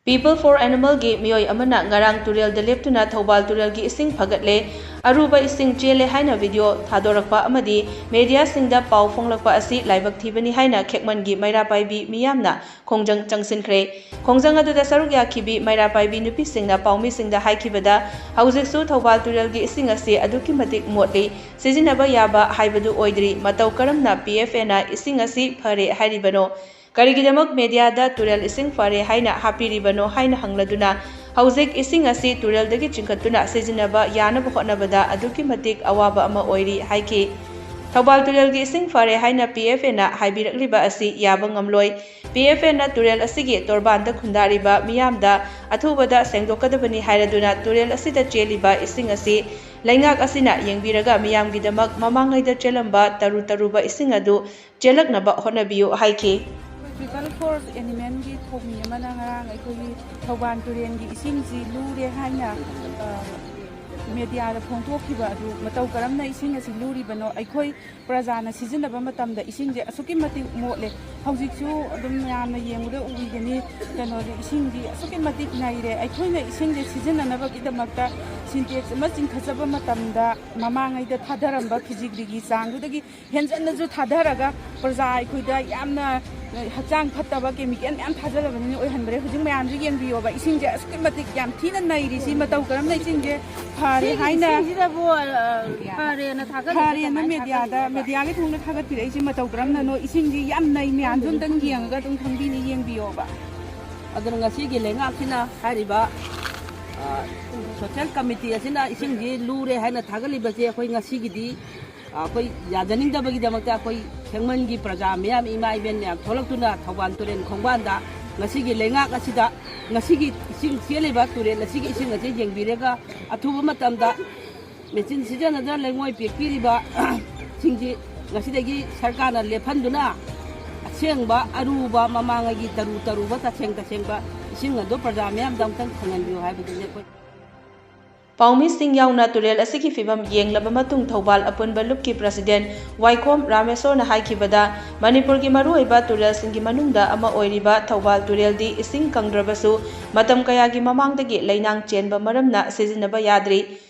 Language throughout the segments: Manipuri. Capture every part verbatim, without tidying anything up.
People for Animalꯒꯤ ꯃꯤꯑꯣꯏ ꯑꯃꯅ ꯉꯔꯥꯡ ꯇꯨꯔꯦꯜꯗ ꯂꯦꯞꯇꯨꯅ ꯊꯧꯕꯥꯜ ꯇꯨꯔꯦꯜꯒꯤ ꯏꯁꯤꯡ ꯐꯒꯠꯂꯦ, ꯑꯔꯨꯕ ꯏꯁꯤꯡ ꯆꯦꯜꯂꯦ ꯍꯥꯏꯅ ꯚꯤꯗꯤꯑꯣ ꯊꯥꯗꯣꯔꯛꯄ ꯑꯃꯗꯤ ꯃꯦꯗꯤꯌꯥꯁꯤꯡꯗ ꯄꯥꯎ ꯐꯣꯡꯂꯛꯄ ꯑꯁꯤ ꯂꯥꯏꯕꯛ ꯊꯤꯕꯅꯤ ꯍꯥꯏꯅ ꯈꯦꯛꯃꯟꯒꯤ ꯃꯩꯔꯥ ꯄꯥꯏꯕꯤ ꯃꯤꯌꯥꯝꯅ ꯈꯣꯡꯖꯪ ꯆꯪꯁꯤꯟꯈ꯭ꯔꯦ꯫ ꯈꯣꯡꯖꯪ ꯑꯗꯨꯗ ꯁꯔꯨꯛ ꯌꯥꯈꯤꯕꯤ ꯃꯩꯔꯥ ꯄꯥꯏꯕꯤ ꯅꯨꯄꯤꯁꯤꯡꯅ ꯄꯥꯎꯃꯤꯁꯤꯡꯗ ꯍꯥꯏꯈꯤꯕꯗ, ꯍꯧꯖꯤꯛꯁꯨ ꯊꯧꯕꯥꯜ ꯇꯨꯔꯦꯜꯒꯤ ꯏꯁꯤꯡ ꯑꯁꯤ ꯑꯗꯨꯛꯀꯤ ꯃꯇꯤꯛ ꯃꯣꯠꯂꯤ, ꯁꯤꯖꯤꯟꯅꯕ ꯌꯥꯕ ꯍꯥꯏꯕꯗꯨ ꯑꯣꯏꯗ꯭ꯔꯤ, ꯃꯇꯧ ꯀꯔꯝꯅ ꯄꯤ ꯑꯦꯐ ꯑꯦꯅ ꯏꯁꯤꯡ ꯑꯁꯤ ꯐꯔꯦ ꯍꯥꯏꯔꯤꯕꯅꯣ? ꯀꯔꯤꯒꯤꯗꯃꯛ ꯃꯦꯗꯤꯌꯥꯗ ꯇꯨꯔꯦꯜ ꯏꯁꯤꯡ ꯐꯔꯦ ꯍꯥꯏꯅ ꯍꯥꯞꯄꯤꯔꯤꯕꯅꯣ ꯍꯥꯏꯅ ꯍꯪꯂꯗꯨꯅ, ꯍꯧꯖꯤꯛ ꯏꯁꯤꯡ ꯑꯁꯤ ꯇꯨꯔꯦꯜꯗꯒꯤ ꯆꯤꯡꯈꯠꯇꯨꯅ ꯁꯤꯖꯤꯟꯅꯕ ꯌꯥꯅꯕ ꯍꯣꯠꯅꯕꯗ ꯑꯗꯨꯛꯀꯤ ꯃꯇꯤꯛ ꯑꯋꯥꯕ ꯑꯃ ꯑꯣꯏꯔꯤ ꯍꯥꯏꯈꯤ꯫ ꯊꯧꯕꯥꯜ ꯇꯨꯔꯦꯜꯒꯤ ꯏꯁꯤꯡ ꯐꯔꯦ ꯍꯥꯏꯅ ꯄꯤ ꯑꯦꯐ ꯑꯦꯅ ꯍꯥꯏꯕꯤꯔꯛꯂꯤꯕ ꯑꯁꯤ ꯌꯥꯕ ꯉꯝꯂꯣꯏ꯫ ꯄꯤ ꯑꯦꯐ ꯑꯦꯅ ꯇꯨꯔꯦꯜ ꯑꯁꯤꯒꯤ ꯇꯣꯔꯕꯥꯟꯗ ꯈꯨꯟꯗꯥꯔꯤꯕ ꯃꯤꯌꯥꯝꯗ ꯑꯊꯨꯕꯗ ꯁꯦꯡꯗꯣꯛꯀꯗꯕꯅꯤ ꯍꯥꯏꯔꯗꯨꯅ ꯇꯨꯔꯦꯜ ꯑꯁꯤꯗ ꯆꯦꯜꯂꯤꯕ ꯏꯁꯤꯡ ꯑꯁꯤ ꯂꯩꯉꯥꯛ ꯑꯁꯤꯅ ꯌꯦꯡꯕꯤꯔꯒ ꯃꯤꯌꯥꯝꯒꯤꯗꯃꯛ ꯃꯃꯥꯡꯉꯩꯗ ꯆꯦꯜꯂꯝꯕ ꯇꯔꯨ ꯇꯔꯨꯕ ꯏꯁꯤꯡ ꯑꯗꯨ ꯆꯦꯜꯂꯛꯅꯕ ꯍꯣꯠꯅꯕꯤꯌꯨ ꯍꯥꯏꯈꯤ꯫ People for Animalꯒꯤ ꯊꯧꯃꯤ ꯑꯃꯅ ꯉꯔꯥꯡ ꯑꯩꯈꯣꯏꯒꯤ ꯊꯧꯕꯥꯜ ꯇꯨꯔꯦꯜꯒꯤ ꯏꯁꯤꯡꯁꯤ ꯂꯨꯔꯦ ꯍꯥꯏꯅ, ꯑ, ꯃꯦꯗꯤꯌꯥꯗ ꯐꯣꯡꯗꯣꯛꯈꯤꯕ ꯑꯗꯨ ꯃꯇꯧ ꯀꯔꯝꯅ ꯏꯁꯤꯡ ꯑꯁꯤ ꯂꯨꯔꯤꯕꯅꯣ? ꯑꯩꯈꯣꯏ ꯄ꯭ꯔꯖꯥꯅ ꯁꯤꯖꯤꯟꯅꯕ ꯃꯇꯝꯗ ꯏꯁꯤꯡꯁꯦ ꯑꯁꯨꯛꯀꯤ ꯃꯇꯤꯛ ꯃꯣꯠꯂꯦ꯫ ꯍꯧꯖꯤꯛꯁꯨ ꯑꯗꯨꯝ ꯃꯌꯥꯝꯅ ꯌꯦꯡꯕꯗ ꯎꯕꯤꯒꯅꯤ, ꯀꯩꯅꯣꯁꯦ, ꯏꯁꯤꯡꯗꯤ ꯑꯁꯨꯛꯀꯤ ꯃꯇꯤꯛ ꯅꯩꯔꯦ꯫ ꯑꯩꯈꯣꯏꯅ ꯏꯁꯤꯡꯁꯦ ꯁꯤꯖꯤꯟꯅꯅꯕꯒꯤꯗꯃꯛꯇ ꯁꯤꯟꯇꯦꯛꯁ ꯑꯃ ꯆꯤꯡꯈꯠꯆꯕ ꯃꯇꯝꯗ ꯃꯃꯥꯡꯉꯩꯗ ꯊꯥꯗꯔꯝꯕ ꯐꯤꯖꯤꯒ꯭ꯔꯤꯒꯤ ꯆꯥꯡꯗꯨꯗꯒꯤ ꯍꯦꯟꯖꯟꯅꯁꯨ ꯊꯥꯗꯔꯒ ꯄ꯭ꯔꯖꯥ ꯑꯩꯈꯣꯏꯗ ꯌꯥꯝꯅ ꯍꯛꯆꯥꯡ ꯐꯠꯇꯕ ꯀꯦꯃꯤꯀꯦꯜ ꯃꯌꯥꯝ ꯊꯥꯖꯜꯂꯕꯅꯤꯅ ꯑꯣꯏꯍꯟꯕꯔꯦ꯫ ꯍꯧꯖꯤꯛ ꯃꯌꯥꯝꯁꯨ ꯌꯦꯡꯕꯤꯌꯣꯕ, ꯏꯁꯤꯡꯁꯦ ꯑꯁꯨꯛꯀꯤ ꯃꯇꯤꯛ ꯌꯥꯝ ꯊꯤꯅ ꯅꯩꯔꯤꯁꯤ꯫ ꯃꯇꯧ ꯀꯔꯝꯅ ꯏꯁꯤꯡꯁꯦ ꯐꯔꯦ ꯁꯤꯒꯤ ꯍꯥꯏꯅ ꯏꯁꯤꯡꯁꯤꯗꯕꯨ, ꯑ, ꯐꯔꯦꯅ ꯊꯥꯒꯠꯂꯤꯁꯦ ꯐꯔꯦꯅ ꯀꯃꯥꯏꯅ ꯃꯦꯗꯤꯌꯥꯗ, ꯊꯥꯒꯠꯂꯤꯅꯣꯕ? ꯃꯦꯗꯤꯌꯥꯒꯤ ꯊꯣꯡꯅ ꯊꯥꯒꯠꯄꯤꯔꯛꯏꯁꯤ ꯃꯇꯧ ꯀꯔꯝꯅꯅꯣ? ꯏꯁꯤꯡꯁꯤ ꯌꯥꯝ ꯅꯩ, ꯃꯌꯥꯝꯁꯨ ꯑꯝꯇꯪ ꯌꯦꯡꯉꯒ ꯑꯗꯨꯝ ꯈꯪꯕꯤꯅꯤ, ꯌꯦꯡꯕꯤꯌꯣꯕ꯫ ꯑꯗꯨꯅ ꯉꯁꯤꯒꯤ ꯂꯩꯉꯥꯛꯁꯤꯅ ꯍꯥꯏꯔꯤꯕ, ꯑ, ꯁꯣꯁꯦꯜ ꯀꯃꯤꯇꯤ ꯑꯁꯤꯅ ꯏꯁꯤꯡꯁꯤ ꯂꯨꯔꯦ ꯍꯥꯏꯅ ꯊꯥꯒꯠꯂꯤꯕꯁꯦ ꯑꯩꯈꯣꯏ ꯉꯁꯤꯒꯤꯗꯤ ꯑꯩꯈꯣꯏ ꯌꯥꯖꯅꯤꯡꯗꯕꯒꯤꯗꯃꯛꯇ ꯑꯩꯈꯣꯏ ꯈꯦꯡꯃꯟꯒꯤ ꯄ꯭ꯔꯖꯥ ꯃꯌꯥꯝ, ꯏꯃꯥ ꯏꯕꯦꯟ ꯃꯌꯥꯝ ꯊꯣꯛꯂꯛꯇꯨꯅ ꯊꯧꯕꯥꯜ ꯇꯨꯔꯦꯜ ꯈꯣꯡꯕꯥꯟꯗ ꯉꯁꯤꯒꯤ ꯂꯩꯉꯥꯛ ꯑꯁꯤꯗ ꯉꯁꯤꯒꯤ ꯏꯁꯤꯡ ꯆꯦꯜꯂꯤꯕ ꯇꯨꯔꯦꯜ ꯑꯁꯤꯒꯤ ꯏꯁꯤꯡ ꯑꯁꯤ ꯌꯦꯡꯕꯤꯔꯒ ꯑꯊꯨꯕ ꯃꯇꯝꯗ ꯃꯦꯆꯤꯟ ꯁꯤꯖꯤꯟꯅꯗꯨꯅ ꯂꯩꯉꯣꯏ ꯄꯦꯛꯄꯤꯔꯤꯕ ꯁꯤꯡꯁꯤ ꯉꯁꯤꯗꯒꯤ ꯁꯔꯀꯥꯔꯅ ꯂꯦꯞꯍꯟꯗꯨꯅ ꯑꯁꯦꯡꯕ ꯑꯔꯨꯕ ꯃꯃꯥꯡꯉꯩꯒꯤ ꯇꯔꯨ ꯇꯔꯨꯕ ꯇꯁꯦꯡ ꯇꯁꯦꯡꯕ ꯏꯁꯤꯡ ꯑꯗꯨ ꯄ꯭ꯔꯖꯥ ꯃꯤꯌꯥꯝꯗ ꯑꯃꯨꯛꯇꯪ ꯐꯪꯍꯟꯕꯤꯌꯨ ꯍꯥꯏꯕꯗꯨꯅꯤ ꯑꯩꯈꯣꯏ꯫ ꯄꯥꯎꯃꯤꯁꯤꯡ ꯌꯥꯎꯅ ꯇꯨꯔꯦꯜ ꯑꯁꯤꯒꯤ ꯐꯤꯕꯝ ꯌꯦꯡꯂꯕ ꯃꯇꯨꯡ ꯊꯧꯕꯥꯜ ꯑꯄꯨꯟꯕ ꯂꯨꯞꯀꯤ ꯄ꯭ꯔꯁꯤꯗꯦꯟ ꯋꯥꯏꯈꯣꯝ ꯔꯥꯃꯦꯁꯣꯔꯅ ꯍꯥꯏꯈꯤꯕꯗ, ꯃꯅꯤꯄꯨꯔꯒꯤ ꯃꯔꯨꯑꯣꯏꯕ ꯇꯨꯔꯦꯜꯁꯤꯡꯒꯤ ꯃꯅꯨꯡꯗ ꯑꯃ ꯑꯣꯏꯔꯤꯕ ꯊꯧꯕꯥꯜ ꯇꯨꯔꯦꯜꯗꯤ ꯏꯁꯤꯡ ꯀꯪꯗ꯭ꯔꯕꯁꯨ ꯃꯇꯝ ꯀꯌꯥꯒꯤ ꯃꯃꯥꯡꯗꯒꯤ ꯂꯩꯅꯥꯡ ꯆꯦꯟꯕ ꯃꯔꯝꯅ ꯁꯤꯖꯤꯟꯅꯕ ꯌꯥꯗ꯭ꯔꯤ꯫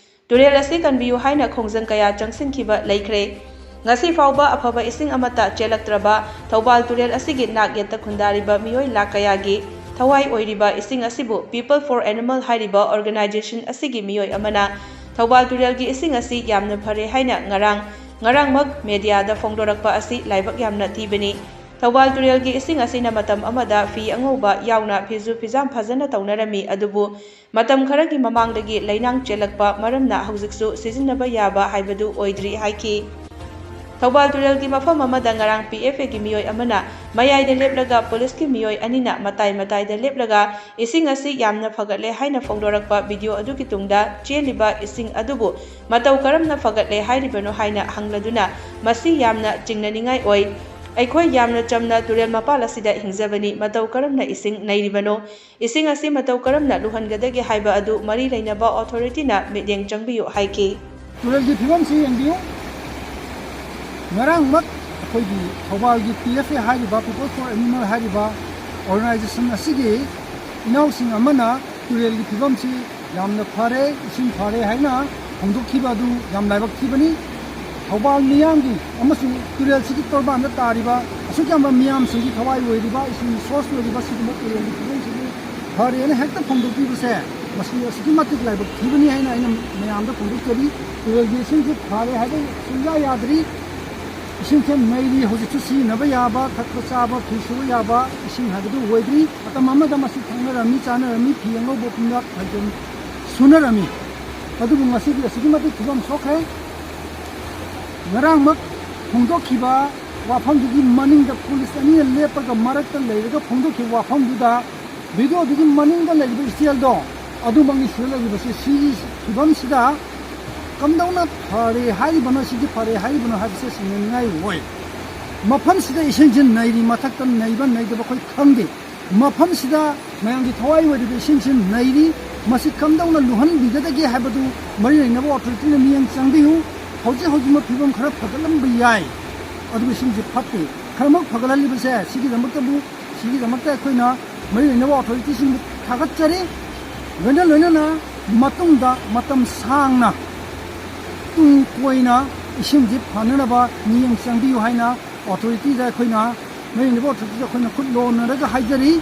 ꯇꯨꯔꯦꯜ ꯑꯁꯤ ꯀꯟꯕꯤꯌꯨ ꯍꯥꯏꯅ ꯈꯣꯡꯖꯪ ꯀꯌꯥ ꯆꯪꯁꯤꯟꯈꯤꯕ ꯂꯩꯈ꯭ꯔꯦ꯫ ꯉꯁꯤ ꯐꯥꯎꯕ ꯑꯐꯕ ꯏꯁꯤꯡ ꯑꯃꯠꯇ ꯆꯦꯜꯂꯛꯇ꯭ꯔꯕ ꯊꯧꯕꯥꯜ ꯇꯨꯔꯦꯜ ꯑꯁꯤꯒꯤ ꯅꯥꯛ ꯌꯦꯠꯇ ꯈꯨꯟꯗꯥꯔꯤꯕ ꯃꯤꯑꯣꯏ ꯂꯥꯈ ꯀꯌꯥꯒꯤ ꯊꯋꯥꯏ ꯑꯣꯏꯔꯤꯕ ꯏꯁꯤꯡ ꯑꯁꯤꯕꯨ People for Animal ꯍꯥꯏꯔꯤꯕ organization ꯑꯁꯤꯒꯤ ꯃꯤꯑꯣꯏ ꯑꯃꯅ ꯊꯧꯕꯥꯜ ꯇꯨꯔꯦꯜꯒꯤ ꯏꯁꯤꯡ ꯑꯁꯤ ꯌꯥꯝꯅ ꯐꯔꯦ ꯍꯥꯏꯅ ꯉꯔꯥꯡ, ꯉꯔꯥꯡꯃꯛ mediaꯗ ꯐꯣꯡꯗꯣꯔꯛꯄ ꯑꯁꯤ ꯂꯥꯏꯕꯛ ꯌꯥꯝꯅ ꯊꯤꯕꯅꯤ꯫ ꯊꯧꯕꯥꯜ ꯇꯨꯔꯦꯜꯒꯤ ꯏꯁꯤꯡ ꯑꯁꯤꯅ ꯃꯇꯝ ꯑꯃꯗ ꯐꯤ ꯑꯉꯧꯕ ꯌꯥꯎꯅ ꯐꯤꯖꯨ ꯐꯤꯖꯥꯝ ꯐꯖꯅ ꯇꯧꯅꯔꯝꯃꯤ, ꯑꯗꯨꯕꯨ ꯃꯇꯝ ꯈꯔꯒꯤ ꯃꯃꯥꯡꯗꯒꯤ ꯂꯩꯅꯥꯡ ꯆꯦꯜꯂꯛꯄ ꯃꯔꯝꯅ ꯍꯧꯖꯤꯛꯁꯨ ꯁꯤꯖꯤꯟꯅꯕ ꯌꯥꯕ ꯍꯥꯏꯕꯗꯨ ꯑꯣꯏꯗ꯭ꯔꯤ ꯍꯥꯏꯈꯤ꯫ ꯊꯧꯕꯥꯜ ꯇꯨꯔꯦꯜꯒꯤ ꯃꯐꯝ ꯑꯃꯗ ꯉꯔꯥꯡ PFAꯒꯤ ꯃꯤꯑꯣꯏ ꯑꯃꯅ ꯃꯌꯥꯏꯗ ꯂꯦꯞꯂꯒ ꯄꯨꯂꯤꯁꯀꯤ ꯃꯤꯑꯣꯏ ꯑꯅꯤꯅ ꯃꯇꯥꯏ ꯃꯇꯥꯏꯗ ꯂꯦꯞꯂꯒ ꯏꯁꯤꯡ ꯑꯁꯤ ꯌꯥꯝꯅ ꯐꯒꯠꯂꯦ ꯍꯥꯏꯅ ꯐꯣꯡꯗꯣꯔꯛꯄ video ꯑꯗꯨꯒꯤ ꯇꯨꯡꯗ ꯆꯦꯜꯂꯤꯕ ꯏꯁꯤꯡ ꯑꯗꯨꯕꯨ ꯃꯇꯧ ꯀꯔꯝꯅ ꯐꯒꯠꯂꯦ ꯍꯥꯏꯔꯤꯕꯅꯣ ꯍꯥꯏꯅ ꯍꯪꯂꯗꯨꯅ ꯃꯁꯤ ꯌꯥꯝꯅ ꯆꯤꯡꯅꯅꯤꯡꯉꯥꯏ ꯑꯣꯏ꯫ ꯑꯩꯈꯣꯏ ꯌꯥꯝꯅ ꯆꯝꯅ ꯇꯨꯔꯦꯜ ꯃꯄꯥꯜ ꯑꯁꯤꯗ ꯍꯤꯡꯖꯕꯅꯤ, ꯃꯇꯧ ꯀꯔꯝꯅ ꯏꯁꯤꯡ ꯅꯩꯔꯤꯕꯅꯣ? ꯏꯁꯤꯡ ꯑꯁꯤ ꯃꯇꯧ ꯀꯔꯝꯅ ꯂꯨꯍꯟꯒꯗꯒꯦ ꯍꯥꯏꯕ ꯑꯗꯨ ꯃꯔꯤ ꯂꯩꯅꯕ authorityꯅ ꯃꯤꯠꯌꯦꯡ ꯆꯪꯕꯤꯌꯨ ꯍꯥꯏꯈꯤ꯫ ꯇꯨꯔꯦꯜꯒꯤ ꯐꯤꯕꯝꯁꯤ ꯌꯦꯡꯕꯤꯌꯨ꯫ ꯉꯔꯥꯡꯃꯛ ꯑꯩꯈꯣꯏꯒꯤ ꯊꯧꯕꯥꯜꯒꯤ PFA ꯍꯥꯏꯔꯤꯕ, People for Animal ꯍꯥꯏꯔꯤꯕ organization ꯑꯁꯤꯒꯤ ꯏꯅꯥꯎꯁꯤꯡ ꯑꯃꯅ ꯇꯨꯔꯦꯜꯒꯤ ꯐꯤꯕꯝꯁꯤ ꯌꯥꯝꯅ ꯐꯔꯦ, ꯏꯁꯤꯡ ꯐꯔꯦ ꯍꯥꯏꯅ ꯐꯣꯡꯗꯣꯛꯈꯤꯕ ꯑꯗꯨ ꯌꯥꯝ ꯂꯥꯏꯕꯛ ꯊꯤꯕꯅꯤ꯫ ꯊꯧꯕꯥꯜ ꯃꯤꯌꯥꯝꯒꯤ ꯑꯃꯁꯨꯡ ꯇꯨꯔꯦꯜꯁꯤꯒꯤ ꯇꯣꯔꯕꯥꯟꯗ ꯇꯥꯔꯤꯕ ꯑꯁꯨꯛ ꯌꯥꯝꯕ ꯃꯤꯌꯥꯝꯁꯤꯡꯒꯤ ꯊꯋꯥꯏ ꯑꯣꯏꯔꯤꯕ, ꯏꯁꯤꯡ source ꯑꯣꯏꯔꯤꯕ ꯁꯤꯒꯨꯝꯕ ꯇꯨꯔꯦꯜꯒꯤ ꯐꯤꯕꯝꯁꯤꯕꯨ ꯐꯔꯦꯅ ꯍꯦꯛꯇ ꯐꯣꯡꯗꯣꯛꯄꯤꯕꯁꯦ, ꯃꯁꯤ ꯑꯁꯨꯛꯀꯤ ꯃꯇꯤꯛ ꯂꯥꯏꯕꯛ ꯊꯤꯕꯅꯤ ꯍꯥꯏꯅ ꯑꯩꯅ ꯃꯌꯥꯝꯗ ꯐꯣꯡꯗꯣꯛꯆꯔꯤ꯫ ꯇꯨꯔꯦꯜꯒꯤ ꯏꯁꯤꯡꯁꯤ ꯐꯔꯦ ꯍꯥꯏꯕ ꯁꯨꯡꯌꯥ ꯌꯥꯗ꯭ꯔꯤ꯫ ꯏꯁꯤꯡꯁꯦ ꯅꯩꯔꯤ, ꯍꯧꯖꯤꯛꯁꯨ ꯁꯤꯖꯤꯟꯅꯕ ꯌꯥꯕ, ꯊꯛꯄ ꯆꯥꯕ, ꯐꯤ ꯁꯨꯕ ꯌꯥꯕ ꯏꯁꯤꯡ ꯍꯥꯏꯕꯗꯨ ꯑꯣꯏꯗ꯭ꯔꯤ꯫ ꯃꯇꯝ ꯑꯃꯗ ꯃꯁꯤ ꯊꯛꯅꯔꯝꯃꯤ, ꯆꯥꯅꯔꯝꯃꯤ, ꯐꯤ ꯑꯉꯧꯕ ꯄꯨꯝꯅꯃꯛ ꯐꯩꯖꯣꯝ ꯁꯨꯅꯔꯝꯃꯤ꯫ ꯑꯗꯨꯕꯨ ꯉꯁꯤꯗꯤ ꯑꯁꯨꯛꯀꯤ ꯃꯇꯤꯛ ꯐꯤꯕꯝ ꯁꯣꯛꯈ꯭ꯔꯦ꯫ ꯉꯔꯥꯡꯃꯛ ꯐꯣꯡꯗꯣꯛꯈꯤꯕ ꯋꯥꯐꯝꯗꯨꯒꯤ ꯃꯅꯤꯡꯗ ꯄꯨꯂꯤꯁ ꯑꯅꯤꯅ ꯂꯦꯞꯄꯒ ꯃꯔꯛꯇ ꯂꯩꯔꯒ ꯐꯣꯡꯗꯣꯛꯈꯤꯕ ꯋꯥꯐꯝꯗꯨꯗ videoꯗꯨꯒꯤ ꯃꯅꯤꯡꯗ ꯂꯩꯔꯤꯕ ꯏꯁꯇꯦꯜꯗꯣ ꯑꯗꯨꯃꯛꯅꯤ ꯁꯤꯗ ꯂꯩꯔꯤꯕꯁꯤ꯫ ꯁꯤꯒꯤ ꯐꯤꯕꯝꯁꯤꯗ ꯀꯝꯗꯧꯅ ꯐꯔꯦ ꯍꯥꯏꯔꯤꯕꯅꯣ, ꯁꯤꯒꯤ ꯐꯔꯦ ꯍꯥꯏꯔꯤꯕꯅꯣ ꯍꯥꯏꯕꯁꯦ ꯁꯤꯡꯅꯅꯤꯡꯉꯥꯏ ꯑꯣꯏ꯫ ꯃꯐꯝꯁꯤꯗ ꯏꯁꯤꯡꯁꯤ ꯅꯩꯔꯤ, ꯃꯊꯛꯇ ꯅꯩꯕ ꯅꯩꯗꯕ ꯑꯩꯈꯣꯏ ꯈꯪꯗꯦ꯫ ꯃꯐꯝꯁꯤꯗ ꯃꯌꯥꯝꯒꯤ ꯊꯋꯥꯏ ꯑꯣꯏꯔꯤꯕ ꯏꯁꯤꯡꯁꯤ ꯅꯩꯔꯤ꯫ ꯃꯁꯤ ꯀꯝꯗꯧꯅ ꯂꯨꯍꯟꯕꯤꯒꯗꯒꯦ ꯍꯥꯏꯕꯗꯨ ꯃꯔꯤ ꯂꯩꯅꯕ ꯑꯣꯊꯣꯔꯤꯇꯤꯅ ꯃꯤꯠꯌꯦꯡ ꯆꯪꯕꯤꯌꯨ꯫ ꯍꯧꯖꯤꯛ ꯍꯧꯖꯤꯛꯃꯛ ꯐꯤꯕꯝ ꯈꯔ ꯐꯒꯠꯂꯝꯕ ꯌꯥꯏ, ꯑꯗꯨꯕꯨ ꯏꯁꯤꯡꯁꯤ ꯐꯠꯇꯦ꯫ ꯈꯔꯃꯛ ꯐꯒꯠꯍꯜꯂꯤꯕꯁꯦ ꯁꯤꯒꯤꯗꯃꯛꯇꯕꯨ, ꯁꯤꯒꯤꯗꯃꯛꯇ ꯑꯩꯈꯣꯏꯅ ꯃꯔꯤ ꯂꯩꯅꯕ ꯑꯣꯊꯣꯔꯤꯇꯤꯁꯤꯡꯕꯨ ꯊꯥꯒꯠꯆꯔꯤ꯫ ꯂꯣꯏꯅ ꯂꯣꯏꯅꯅ ꯃꯇꯨꯡꯗ ꯃꯇꯝ ꯁꯥꯡꯅ ꯇꯨꯡ ꯀꯣꯏꯅ ꯏꯁꯤꯡꯁꯤ ꯐꯅꯅꯕ ꯃꯤꯠꯌꯦꯡ ꯆꯪꯕꯤꯌꯨ ꯍꯥꯏꯅ ꯑꯣꯊꯣꯔꯤꯇꯤꯗ ꯑꯩꯈꯣꯏꯅ, ꯃꯔꯤ ꯂꯩꯅꯕ ꯑꯣꯊꯣꯔꯤꯇꯤꯗ ꯑꯩꯈꯣꯏꯅ ꯈꯨꯠ ꯂꯣꯟꯅꯔꯒ ꯍꯥꯏꯖꯔꯤ꯫